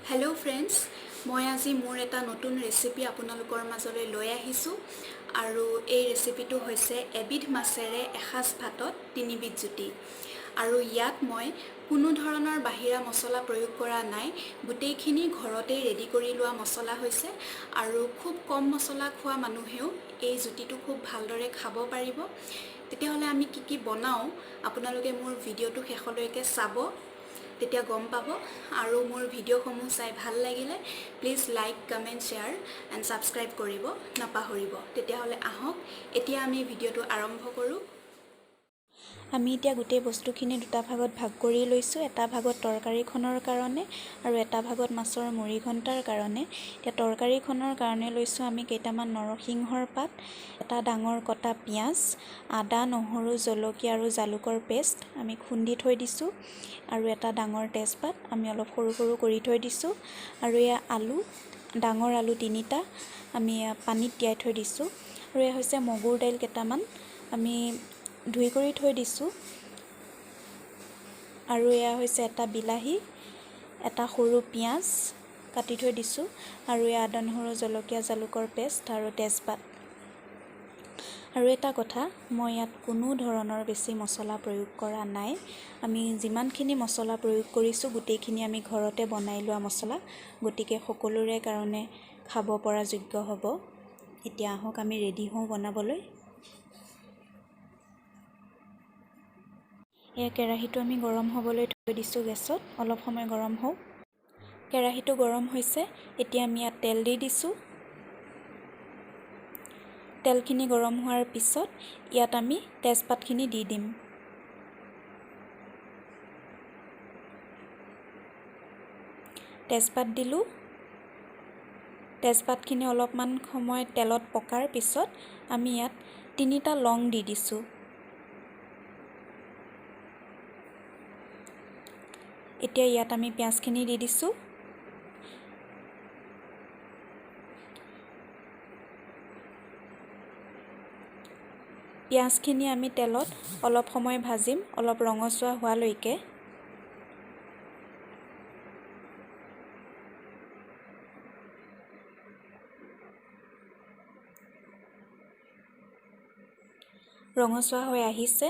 Hello' friends, মই আজি মোৰ এটা নতুন ৰেচিপি আপোনালোকৰ মাজলৈ লৈ আহিছোঁ আৰু এই ৰেচিপিটো হৈছে এবিধ মাছেৰে এসাঁজ ভাতত তিনিবিধ জুতি। আৰু ইয়াত মই কোনো ধৰণৰ বাহিৰা মছলা প্ৰয়োগ কৰা নাই, গোটেইখিনি ঘৰতেই ৰেডি কৰি লোৱা মছলা হৈছে আৰু খুব কম মছলা খোৱা মানুহেও এই জুতিটো খুব ভালদৰে খাব পাৰিব। তেতিয়াহ'লে আমি কি কি বনাওঁ আপোনালোকে মোৰ ভিডিঅ'টো শেষলৈকে চাব, তেতিয়া গম পাব। আৰু মোৰ ভিডিঅ'সমূহ চাই ভাল লাগিলে please like, comment, share and subscribe কৰিব নাপাহৰিব। তেতিয়াহ'লে আহক এতিয়া আমি ভিডিঅ'টো আৰম্ভ কৰোঁ। আমি এতিয়া গোটেই বস্তুখিনি দুটা ভাগত ভাগ কৰি লৈছোঁ, এটা ভাগত তৰকাৰীখনৰ কাৰণে আৰু এটা ভাগত মাছৰ মুড়িঘণ্টাৰ কাৰণে। এতিয়া তৰকাৰীখনৰ কাৰণে লৈছোঁ আমি কেইটামান নৰসিংহৰ পাত, এটা ডাঙৰ কটা পিঁয়াজ, আদা, নহৰু, জলকীয়া আৰু জালুকৰ পেষ্ট আমি খুন্দি থৈ দিছোঁ, আৰু এটা ডাঙৰ তেজপাত আমি অলপ সৰু সৰু কৰি থৈ দিছোঁ, আৰু এয়া আলু, ডাঙৰ আলু 3টা আমি পানীত তিয়াই থৈ দিছোঁ, আৰু এয়া হৈছে মগুৰ দাইল কেইটামান আমি ধুই কৰি থৈ দিছোঁ, আৰু এয়া হৈছে এটা বিলাহী, এটা সৰু পিঁয়াজ কাটি থৈ দিছোঁ, আৰু এয়া আদা, নহৰু, জলকীয়া, জালুকৰ পেষ্ট আৰু তেজপাত। আৰু এটা কথা, মই ইয়াত কোনো ধৰণৰ বেছি মছলা প্ৰয়োগ কৰা নাই। আমি যিমানখিনি মছলা প্ৰয়োগ কৰিছোঁ গোটেইখিনি আমি ঘৰতে বনাই লোৱা মছলা, গতিকে সকলোৰে কাৰণে খাব পৰা যোগ্য হ'ব। এতিয়া আহক আমি ৰেডি হওঁ বনাবলৈ। এয়া কেৰাহীটো আমি গৰম হ'বলৈ থৈ দিছোঁ গেছত, অলপ সময় গৰম হওক। কেৰাহীটো গৰম হৈছে, এতিয়া আমি ইয়াত তেল দি দিছোঁ। তেলখিনি গৰম হোৱাৰ পিছত ইয়াত আমি তেজপাতখিনি দি দিম। তেজপাত দিলোঁ। তেজপাতখিনি অলপমান সময় তেলত পকাৰ পিছত আমি ইয়াত 3টা লং দি দিছোঁ। এতিয়া ইয়াত আমি পিঁয়াজখিনি দি দিছোঁ। পিঁয়াজখিনি আমি তেলত অলপ সময় ভাজিম, অলপ ৰঙচুৱা হোৱালৈকে। ৰঙচুৱা হৈ আহিছে।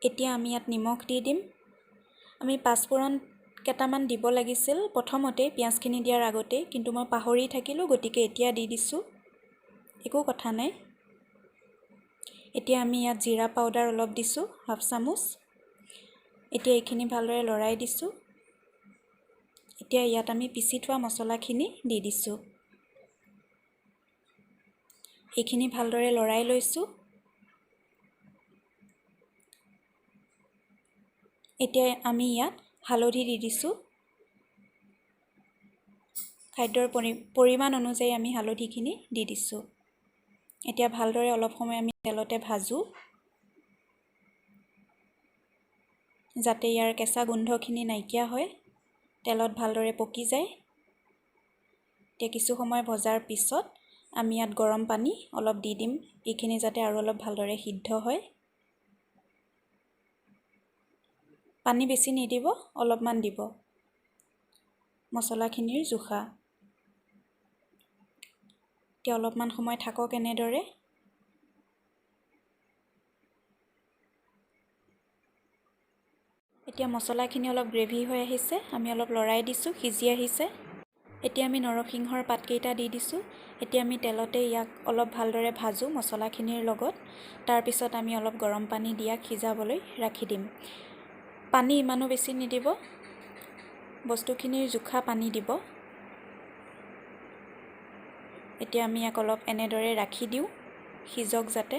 এতিয়া আমি ইয়াত নিমখ দি দিম। আমি পাঁচফোৰণ কেইটামান দিব লাগিছিল প্ৰথমতেই পিঁয়াজখিনি দিয়াৰ আগতেই, কিন্তু মই পাহৰি থাকিলোঁ, গতিকে এতিয়া দি দিছোঁ, একো কথা নাই। এতিয়া আমি ইয়াত জিৰা পাউডাৰ অলপ দিছোঁ, হাফ চামুচ। এতিয়া এইখিনি ভালদৰে লৰাই দিছোঁ। এতিয়া ইয়াত আমি পিচি থোৱা মছলাখিনি দি দিছোঁ। এইখিনি ভালদৰে লৰাই লৈছোঁ। এতিয়া আমি ইয়াত হালধি দি দিছোঁ। খাদ্যৰ পৰিমাণ অনুযায়ী আমি হালধিখিনি দি দিছোঁ। এতিয়া ভালদৰে অলপ সময় আমি তেলতে ভাজোঁ, যাতে ইয়াৰ কেঁচা গোন্ধখিনি নাইকিয়া হয়, তেলত ভালদৰে পকি যায়। এতিয়া কিছু সময় ভজাৰ পিছত আমি ইয়াত গৰম পানী অলপ দি দিম, এইখিনি যাতে আৰু অলপ ভালদৰে সিদ্ধ হয়। পানী বেছি নিদিব, অলপমান দিব, মছলাখিনিৰ জোখা। এতিয়া অলপমান সময় থাকক এনেদৰে। এতিয়া মছলাখিনি অলপ গ্ৰেভি হৈ আহিছে, আমি অলপ লৰাই দিছোঁ, সিজি আহিছে। এতিয়া আমি নৰসিংহৰ পাতকেইটা দি দিছোঁ। এতিয়া আমি তেলতে ইয়াক অলপ ভালদৰে ভাজোঁ মছলাখিনিৰ লগত। তাৰপিছত আমি অলপ গৰম পানী দি ইয়াক সিজাবলৈ ৰাখি দিম। পানী ইমানো বেছি নিদিব, বস্তুখিনিৰ জোখা পানী দিব। এতিয়া আমি ইয়াক অলপ এনেদৰে ৰাখি দিওঁ, সিজক যাতে।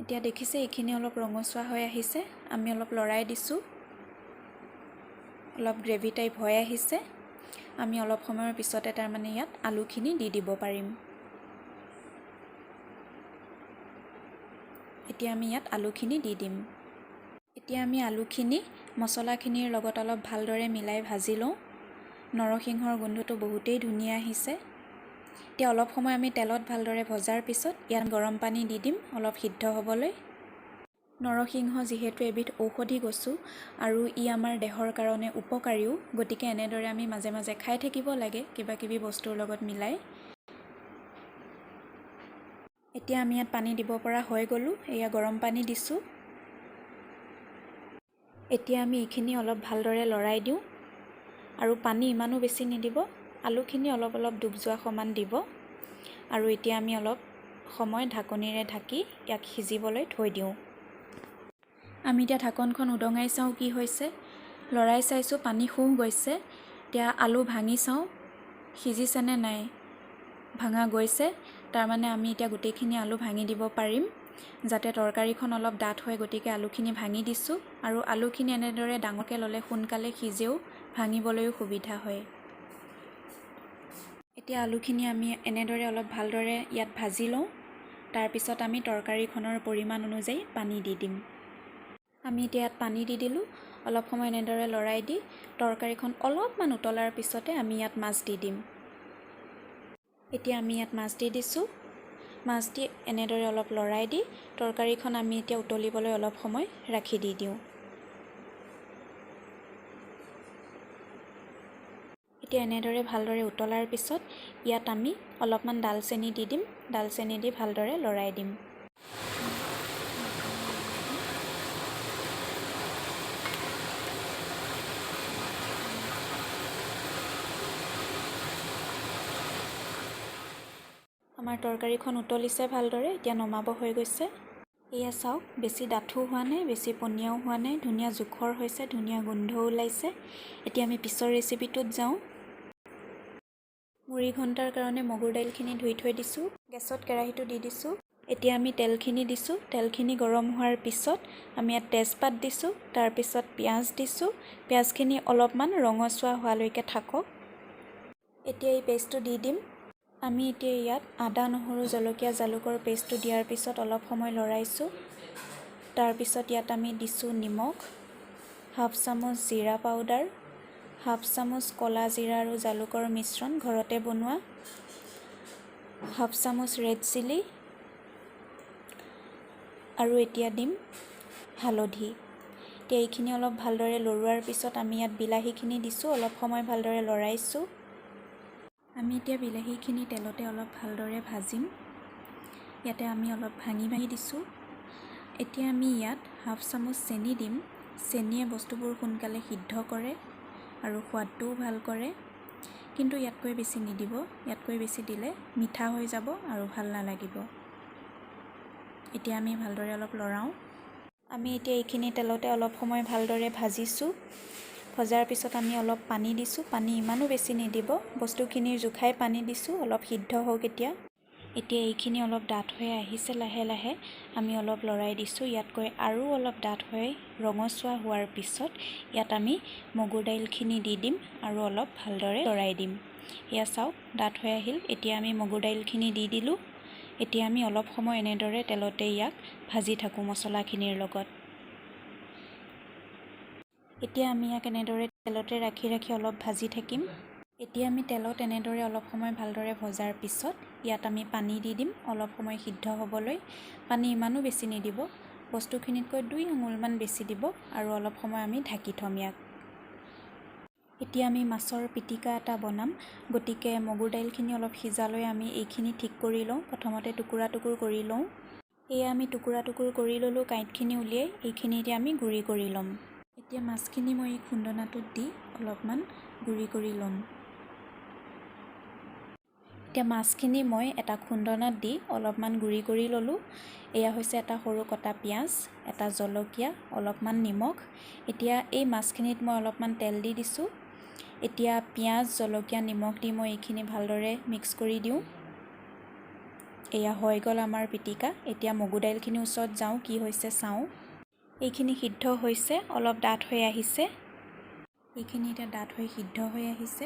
এতিয়া দেখিছে এইখিনি অলপ ৰঙচুৱা হৈ আহিছে, আমি অলপ লৰাই দিছোঁ, অলপ গ্ৰেভি টাইপ হৈ আহিছে। আমি অলপ সময়ৰ পিছতে তাৰমানে ইয়াত আলুখিনি দি দিব পাৰিম। এতিয়া আমি ইয়াত আলুখিনি দি দিম। এতিয়া আমি আলুখিনি মছলাখিনিৰ লগত অলপ ভালদৰে মিলাই ভাজি লওঁ। নৰসিংহৰ গোন্ধটো বহুতেই ধুনীয়া আহিছে। এতিয়া অলপ সময় আমি তেলত ভালদৰে ভজাৰ পিছত ইয়াত গৰম পানী দি দিম অলপ সিদ্ধ হ'বলৈ। নৰসিংহ যিহেতু এবিধ ঔষধি গছো আৰু ই আমাৰ দেহৰ কাৰণে উপকাৰীও, গতিকে এনেদৰে আমি মাজে মাজে খাই থাকিব লাগে কিবা কিবি বস্তুৰ লগত মিলাই। এতিয়া আমি ইয়াত পানী দিব পৰা হৈ গ'লোঁ। এয়া গৰম পানী দিছোঁ। এতিয়া আমি এইখিনি অলপ ভালদৰে লৰাই দিওঁ আৰু পানী ইমানো বেছি নিদিব, আলুখিনি অলপ অলপ ডুব যোৱা সমান দিব। আৰু এতিয়া আমি অলপ সময় ঢাকনিৰে ঢাকি ইয়াক সিজিবলৈ থৈ দিওঁ। আমি এতিয়া ঢাকনখন উদঙাই চাওঁ কি হৈছে। লৰাই চাইছোঁ, পানী শুহ গৈছে। এতিয়া আলু ভাঙি চাওঁ সিজিছেনে নাই। ভাঙা গৈছে, তাৰমানে আমি এতিয়া গোটেইখিনি আলু ভাঙি দিব পাৰিম, যাতে তৰকাৰীখন অলপ ডাঠ হয়। গতিকে আলুখিনি ভাঙি দিছোঁ আৰু আলুখিনি এনেদৰে ডাঙৰকৈ ল'লে সোনকালে সিজেও, ভাঙিবলৈও সুবিধা হয়। এতিয়া আলুখিনি আমি এনেদৰে অলপ ভালদৰে ইয়াত ভাজি লওঁ। তাৰপিছত আমি তৰকাৰীখনৰ পৰিমাণ অনুযায়ী পানী দি দিম। আমি এতিয়া ইয়াত পানী দি দিলোঁ। অলপ সময় এনেদৰে লৰাই দি তৰকাৰীখন অলপমান উতলাৰ পিছতে আমি ইয়াত মাছ দি দিম। এতিয়া আমি ইয়াত মাছ দি দিছোঁ। মাছ দি এনেদৰে অলপ লৰাই দি তৰকাৰীখন আমি এতিয়া উতলিবলৈ অলপ সময় ৰাখি দি দিওঁ। এতিয়া এনেদৰে ভালদৰে উতলাৰ পিছত ইয়াত আমি অলপমান ডালচেনি দি দিম। ডালচেনি দি ভালদৰে লৰাই দিম। আমাৰ তৰকাৰীখন উতলিছে ভালদৰে, এতিয়া নমাব হৈ গৈছে। এয়া চাওক, বেছি ডাঠো হোৱা নাই, বেছি পনীয়াও হোৱা নাই, ধুনীয়া জোখৰ হৈছে, ধুনীয়া গোন্ধও ওলাইছে। এতিয়া আমি পিছৰ ৰেচিপিটোত যাওঁ। মুড়ি ঘণ্টাৰ কাৰণে মগুৰ দাইলখিনি ধুই থৈ দিছোঁ। গেছত কেৰাহীটো দি দিছোঁ। এতিয়া আমি তেলখিনি দিছোঁ। তেলখিনি গৰম হোৱাৰ পিছত আমি ইয়াত তেজপাত দিছোঁ, তাৰপিছত পিঁয়াজ দিছোঁ। পিঁয়াজখিনি অলপমান ৰঙচুৱা হোৱালৈকে থাকক। এতিয়া এই পেষ্টটো দি দিম। আমি এতিয়া ইয়াত আদা, নহৰু, জলকীয়া, জালুকৰ পেষ্টটো দিয়াৰ পিছত অলপ সময় লৰাইছোঁ। তাৰপিছত ইয়াত আমি দিছোঁ নিমখ, হাফ চামুচ জিৰা পাউডাৰ, হাফ চামুচ ক'লা জিৰা আৰু জালুকৰ মিশ্ৰণ ঘৰতে বনোৱা, হাফ চামুচ ৰেড চিলি আৰু এতিয়া দিম হালধি। এতিয়া এইখিনি অলপ ভালদৰে লৰোৱাৰ পিছত আমি ইয়াত বিলাহীখিনি দিছোঁ। অলপ সময় ভালদৰে লৰাইছোঁ। আমি এতিয়া বিলাহীখিনি তেলতে অলপ ভালদৰে ভাজিম। ইয়াতে আমি অলপ ভাঙি ভাঙি দিছোঁ। এতিয়া আমি ইয়াত হাফ চামুচ চেনি দিম। চেনিয়ে বস্তুবোৰ সোনকালে সিদ্ধ কৰে আৰু সোৱাদটোও ভাল কৰে, কিন্তু ইয়াতকৈ বেছি নিদিব। ইয়াতকৈ বেছি দিলে মিঠা হৈ যাব আৰু ভাল নালাগিব। এতিয়া আমি ভালদৰে অলপ লৰাওঁ। আমি এতিয়া এইখিনি তেলতে অলপ সময় ভালদৰে ভাজিছোঁ। ভজাৰ পিছত আমি অলপ পানী দিছোঁ। পানী ইমানো বেছি নিদিব, বস্তুখিনিৰ জোখাই পানী দিছোঁ। অলপ সিদ্ধ হওক এতিয়া। এতিয়া এইখিনি অলপ ডাঠ হৈ আহিছে লাহে লাহে। আমি অলপ লৰাই দিছোঁ। ইয়াতকৈ আৰু অলপ ডাঠ হৈ ৰঙচুৱা হোৱাৰ পিছত ইয়াত আমি মগুৰ দাইলখিনি দি দিম আৰু অলপ ভালদৰে লৰাই দিম। এয়া চাওক, ডাঠ হৈ আহিল। এতিয়া আমি মগুৰ দাইলখিনি দি দিলোঁ। এতিয়া আমি অলপ সময় এনেদৰে তেলতে ইয়াক ভাজি থাকোঁ মছলাখিনিৰ লগত। এতিয়া আমি ইয়াক এনেদৰে তেলতে ৰাখি ৰাখি অলপ ভাজি থাকিম। এতিয়া আমি তেলত এনেদৰে অলপ সময় ভালদৰে ভজাৰ পিছত ইয়াত আমি পানী দি দিম অলপ সময় সিদ্ধ হ'বলৈ। পানী ইমানো বেছি নিদিব, বস্তুখিনিতকৈ 2 আঙুলমান বেছি দিব আৰু অলপ সময় আমি ঢাকি থ'ম ইয়াক। এতিয়া আমি মাছৰ পিটিকা এটা বনাম, গতিকে মগুৰ দাইলখিনি অলপ সিজালৈ আমি এইখিনি ঠিক কৰি লওঁ। প্ৰথমতে টুকুৰা টুকুৰ কৰি লওঁ। এয়া আমি টুকুৰা টুকুৰ কৰি ল'লোঁ। কাঁইটখিনি উলিয়াই এইখিনি এতিয়া আমি গুড়ি কৰি ল'ম। এতিয়া মাছখিনি মই এই খুন্দনাটোত দি অলপমান গুড়ি কৰি ল'ম। এতিয়া মাছখিনি মই এটা খুন্দনাত দি অলপমান গুড়ি কৰি ল'লোঁ। এয়া হৈছে এটা সৰু কটা পিঁয়াজ, এটা জলকীয়া, অলপমান নিমখ। এতিয়া এই মাছখিনিত মই অলপমান তেল দি দিছোঁ। এতিয়া পিঁয়াজ, জলকীয়া, নিমখ দি মই এইখিনি ভালদৰে মিক্স কৰি দিওঁ। এয়া হৈ গ'ল আমাৰ পিটিকা। এতিয়া মগু দাইলখিনিৰ ওচৰত যাওঁ, কি হৈছে চাওঁ। এইখিনি সিদ্ধ হৈছে, অলপ ডাঠ হৈ আহিছে। এইখিনি এতিয়া ডাঠ হৈ সিদ্ধ হৈ আহিছে।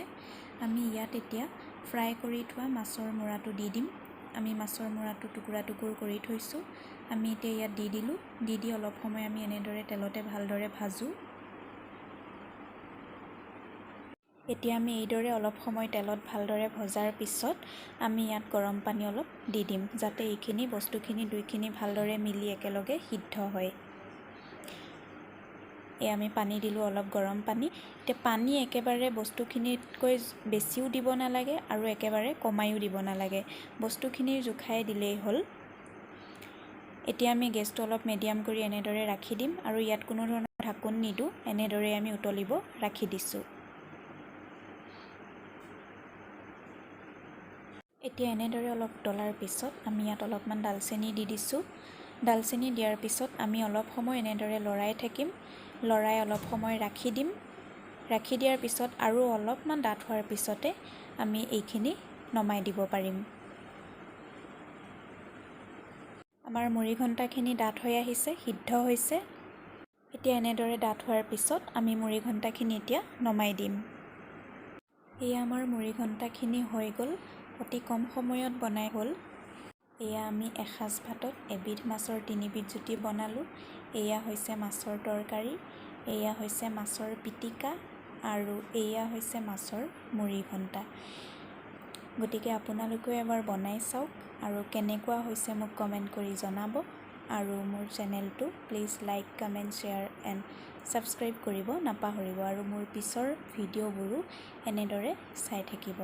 আমি ইয়াত এতিয়া ফ্ৰাই কৰি থোৱা মাছৰ মূৰাটো দি দিম। আমি মাছৰ মূৰাটো টুকুৰা টুকুৰ কৰি থৈছোঁ। আমি এতিয়া ইয়াত দি দিলোঁ। দি দি অলপ সময় আমি এনেদৰে তেলতে ভালদৰে ভাজোঁ। এতিয়া আমি এইদৰে অলপ সময় তেলত ভালদৰে ভজাৰ পিছত আমি ইয়াত গৰম পানী অলপ দি দিম, যাতে এইখিনি বস্তুখিনি দুইখিনি ভালদৰে মিলি একেলগে সিদ্ধ হয়। এই আমি পানী দিলোঁ অলপ গৰম পানী। এতিয়া পানী একেবাৰে বস্তুখিনিতকৈ বেছিও দিব নালাগে আৰু একেবাৰে কমায়ো দিব নালাগে, বস্তুখিনিৰ জোখাই দিলেই হ'ল। এতিয়া আমি গেছটো অলপ মিডিয়াম কৰি এনেদৰে ৰাখি দিম আৰু ইয়াত কোনো ধৰণৰ ঢাকোন নিদিওঁ, এনেদৰে আমি উতলিব ৰাখি দিছোঁ। এতিয়া এনেদৰে অলপ উতলাৰ পিছত আমি ইয়াত অলপমান ডালচেনি দি দিছোঁ। ডালচেনি দিয়াৰ পিছত আমি অলপ সময় এনেদৰে লৰাই থাকিম, লৰাই অলপ সময় ৰাখি দিম। ৰাখি দিয়াৰ পিছত আৰু অলপমান ডাঠ হোৱাৰ পিছতে আমি এইখিনি নমাই দিব পাৰিম। আমাৰ মুড়িঘণ্টাখিনি ডাঠ হৈ আহিছে, সিদ্ধ হৈছে। এতিয়া এনেদৰে ডাঠ হোৱাৰ পিছত আমি মুড়িঘণ্টাখিনি এতিয়া নমাই দিম। এয়া আমাৰ মুড়িঘণ্টাখিনি হৈ গ'ল, অতি কম সময়ত বনাই হ'ল। এয়া আমি এসাঁজ ভাতত এবিধ মাছৰ তিনিবিধ জুতি বনালোঁ। এয়া হৈছে মাছৰ তৰকাৰী, এয়া হৈছে মাছৰ পিটিকা আৰু এয়া হৈছে মাছৰ মুড়িঘণ্টা। গতিকে আপোনালোকেও এবাৰ বনাই চাওক আৰু কেনেকুৱা হৈছে মোক কমেণ্ট কৰি জনাব। আৰু মোৰ চেনেলটো please like, comment, share and subscribe কৰিব নাপাহৰিব আৰু মোৰ পিছৰ ভিডিঅ'বোৰো এনেদৰে চাই থাকিব।